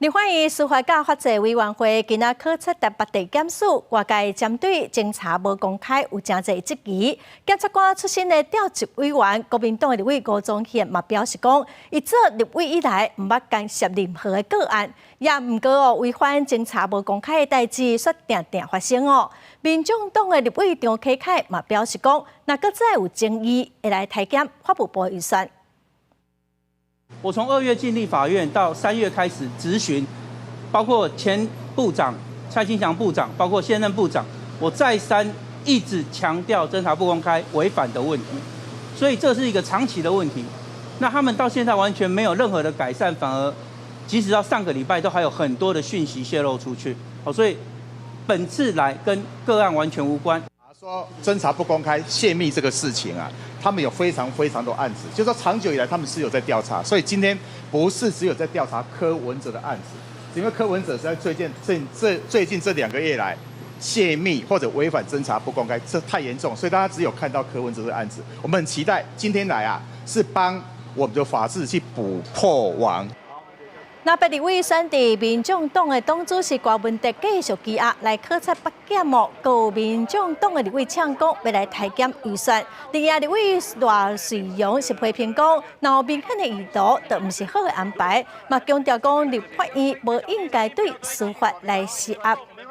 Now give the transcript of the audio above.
立法院司法佮法制委員會今仔考察台北地檢署，外界針對偵查無公開有誠濟質疑。檢察官出身的調職委員，國民黨的立委吳宗憲嘛表示講，伊做立委以來，毋捌干涉任何的個案，也毋過哦違反偵查無公開的代誌，煞定定發生哦。民眾黨的立委張啟楷嘛表示講，若閣再有爭議，會來提檢法務部預算。我從2月進立法院到3月開始質詢，包括前部長蔡清祥部長，包括現任部長，我再三一直強調偵查不公開違反的問題，所以這是一個長期的問題。那他們到現在完全沒有任何的改善，反而即使到上個禮拜都還有很多的訊息洩露出去。所以本次來跟個案完全無關。說偵查不公開洩密這個事情啊，他們有非常非常多案子，就是說長久以來他們是有在調查，所以今天不是只有在調查柯文哲的案子，因為柯文哲是在最近這2個月來洩密或者違反偵查不公開，這太嚴重，所以大家只有看到柯文哲的案子。我們很期待今天來啊，是幫我們的法治去補破網。那別立委選佇民眾黨的黨主席柯文哲繼續羈押來考察北檢哦，閣有民眾黨的立委嗆講欲來提檢預算。另外立委賴瑞陽是批評講，若有明顯的意圖，就毋是好的安排。嘛強調講立法院無應該對司法來施壓。